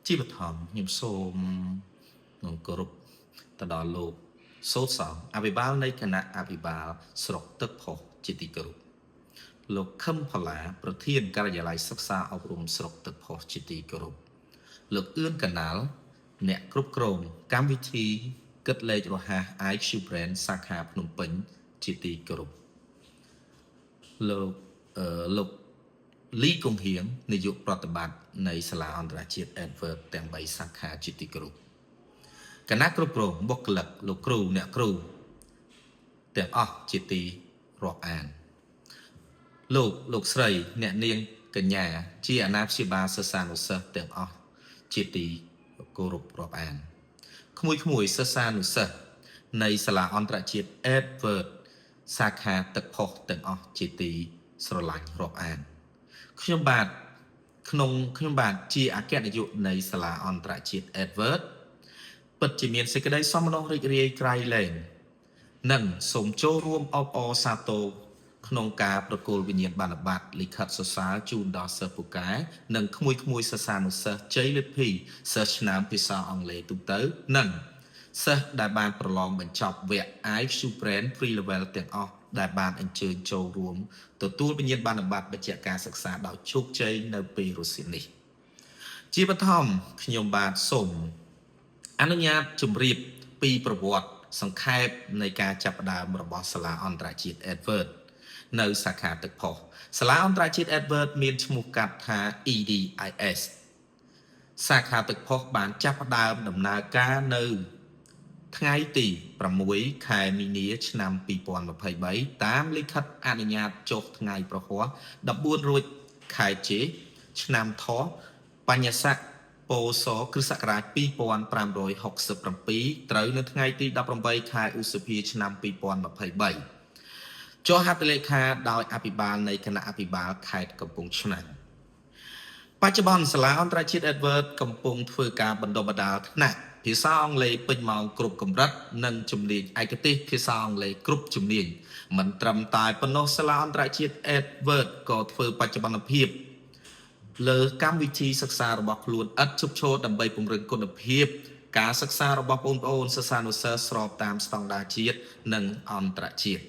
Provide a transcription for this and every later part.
ជាបឋមខ្ញុំសូមនឹងគោរពទៅដល់លោកសូត្រសងអភិបាលនៃគណៈអភិបាលស្រុកទឹកផុសជាទីគោរពលោកខឹមផល្លាប្រធានការិយាល័យសិក្សាអប់រំស្រុកទឹកផុសជាទីគោរពលោកអឿនកណាល់អ្នកគ្រប់គ្រងកម្មវិធីគិតលេខរហ័ស IQ Brand សាខាភ្នំពេញជាទីគោរពលោកអឺលោកលីកុងហៀងនាយកប្រតិបត្តិនៃសាលាអន្តរជាតិ Edward ទាំង3សាខាជាទីគោរពគណៈគ្រប់គ្រងបុគ្គលិកលោកគ្រូអ្នកគ្រូទាំងអស់ជាទីរាប់អាន លោកលោកស្រីអ្នកនាងកញ្ញាជាអាណាព្យាបាលសិស្សានុសិស្សទាំងអស់ជាទីគោរពរាប់អានក្មួយក្មួយសិស្សានុសិស្សនៃសាលាអន្តរជាតិ Edward សាខាទឹកផុសទាំងអស់ជាទីស្រឡាញ់រាប់អានខ្ញុំបាទក្នុងខ្ញុំបាទជាអគ្គនាយកនៃសាលាអន្តរជាតិ Edward ពិតជាមានសេចក្តីសោមនស្សរីករាយក្រៃលែង និងសូមចូលរួមអបអរសាទរក្នុងការប្រគល់វិញ្ញាបនបត្រលិខិតសរសើរជូនដល់សិស្សពូកែនិងក្មួយក្មួយសិស្សានុសិស្សជ័យលាភីសិស្សឆ្នើមភាសាអង់គ្លេសទូទៅនិងសិស្សដែលបានប្រឡងបញ្ចប់វគ្គ IQ Brand Pre Level ទាំងអស់ដែលបានអញ្ជើញចូលរួមទទួលវិញ្ញាបនបត្របញ្ជាក់ការសិក្សាដោយជោគជ័យនៅពេលរសៀលនេះជាបឋមខ្ញុំបាទសូម អនុញ្ញាតជម្រាបពីប្រវត្តិសង្ខេបនៃការចាប់ផ្ដើមរបស់សាលាអន្តរជាតិ Edward នៅសាខាទឹកផុសសាលាអន្តរជាតិ Edward មានឈ្មោះកាត់ថា EDIS សាខាទឹកផុសបានចាប់ផ្ដើមដំណើរការនៅថ្ងៃទី6ខែមីនាឆ្នាំ2023តាមលិខិតអនុញ្ញាតចុះថ្ងៃប្រហ័ស14រោចខែជេឆ្នាំថោះបញ្ញស័កពោសគ្រិស្តសករាជ2567ត្រូវនៅថ្ងៃទី18ខែឧសភាឆ្នាំ2023ចុះហត្ថលេខាដោយអភិបាលនៃគណៈអភិបាលខេត្តកំពង់ឆ្នាំងបច្ចុប្បន្នសាលាអន្តរជាតិ Edward កំពុងធ្វើការបណ្ដុះបណ្ដាលថ្នាក់ភាសាអង់គ្លេសពេញម៉ោងគ្រប់កម្រិតនិងជំនាញឯកទេសភាសាអង់គ្លេសគ្រប់ជំនាញមិនត្រឹមតែប៉ុណ្ណោះសាលាអន្តរជាតិ Edward ក៏ធ្វើបច្ចុប្បន្នភាពលើកម្មវិធីសិក្សារបស់ខ្លួនឥតឈប់ឈរដើម្បីពង្រឹងគុណភាពការសិក្សារបស់បងប្អូនសិស្សានុសិស្សស្របតាមស្តង់ដារជាតិនិងអន្តរជាតិ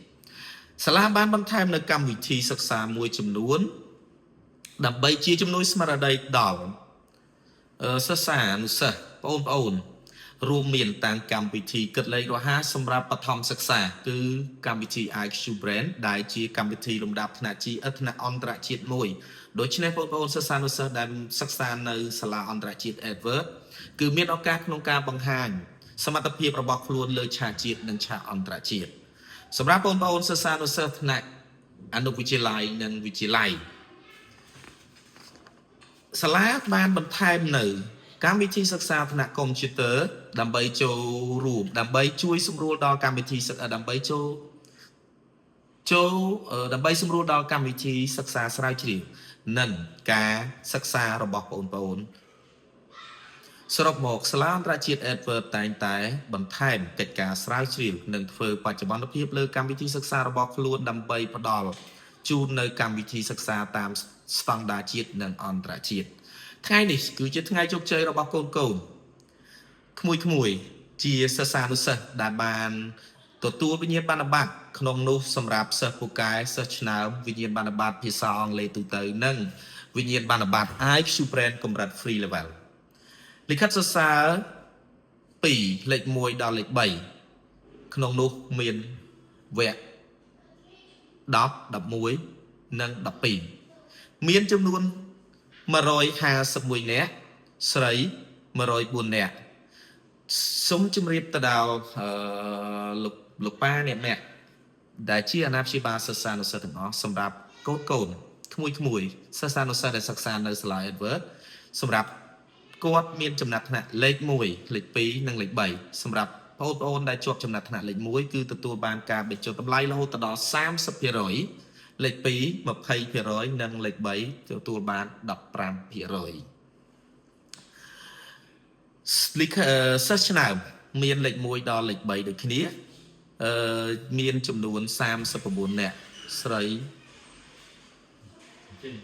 សាលាបានបន្ថែមនៅកម្មវិធីសិក្សាមួយចំនួនដើម្បីជាជំនួយស្មារតីដល់សិស្សានុសិស្សបងប្អូនរួមមានតាំងកម្មវិធីគិតលេខរហ័សសម្រាប់បឋមសិក្សាគឺកម្មវិធី IQ Brand ដែលជាកម្មវិធីលំដាប់ថ្នាក់ជាតិថ្នាក់អន្តរជាតិមួយដូច្នេះបងប្អូនសិស្សានុសិស្សដែលសិក្សានៅសាលាអន្តរជាតិ Edward គឺមានឱកាសក្នុងការបង្ហាញសមត្ថភាពរបស់ខ្លួនលើឆាកជាតិនិងឆាកអន្តរជាតិសម្រាប់បងប្អូនសិស្សានុសិស្សថ្នាក់អនុវិទ្យាល័យនិងវិទ្យាល័យសាលាបានបន្ថែមនៅកម្មវិធីសិក្សាថ្នាក់កុំព្យូទ័រដើម្បីចូលរួមដើម្បីជួយសម្រួលដល់កម្មវិធីសិក្សាដើម្បីចូលចូលដើម្បីសម្រួលដល់កម្មវិធីសិក្សាស្រាវជ្រាវនិងការសិក្សារបស់បងប្អូនសរុបមកសាលាអន្តរជាតិ Edward តែងតែបន្ថែមកិច្ចការស្រាវជ្រាវនិងធ្វើបច្ចុប្បន្នភាពលើកម្មវិធីសិក្សារបស់ខ្លួនដើម្បីផ្ដល់ជូននៅកម្មវិធីសិក្សាតាមស្តង់ដារជាតិនិងអន្តរជាតិថ្ងៃនេះគឺជាថ្ងៃជោគជ័យរបស់កូនកូនក្មួយក្មួយជាសិស្សានុសិស្សដែលបានទទួលវិញ្ញាបនបត្រក្នុងនោះសម្រាប់សិស្សពូកែសិស្សឆ្នើមវិញ្ញាបនបត្រភាសាអង់គ្លេសទូទៅនិងវិញ្ញាបនបត្រ IQ Brand កម្រិត Free Level លិខិតសរសើរ2លេខ1ដល់លេខ3ក្នុងនោះមានវគ្គ10 11និង12មានចំនួន151នាក់ស្រី104នាក់សូមជម្រាបទៅដល់អឺលោកលោកប៉ាអ្នកម៉ាក់ដែលជាអាណាព្យាបាលសិស្សានុសិស្សទាំងអស់សម្រាប់កូនកូនក្មួយក្មួយសិស្សានុសិស្សដែលសិក្សានៅសាលា Edward សម្រាប់គាត់មានចំណាត់ថ្នាក់លេខ1លេខ2និងលេខ3សម្រាប់បងប្អូនដែលជាប់ចំណាត់ថ្នាក់លេខ1គឺទទួលបានការបញ្ចុះតម្លៃរហូតដល់30%លេខ2 20%និងលេខ3ទទួលបាន15%លិខសិស្សឆ្នើមមានលេខ1ដល់លេខ3ដូចគ្នាអឺមានចំនួន39នាក់ស្រី ចេញ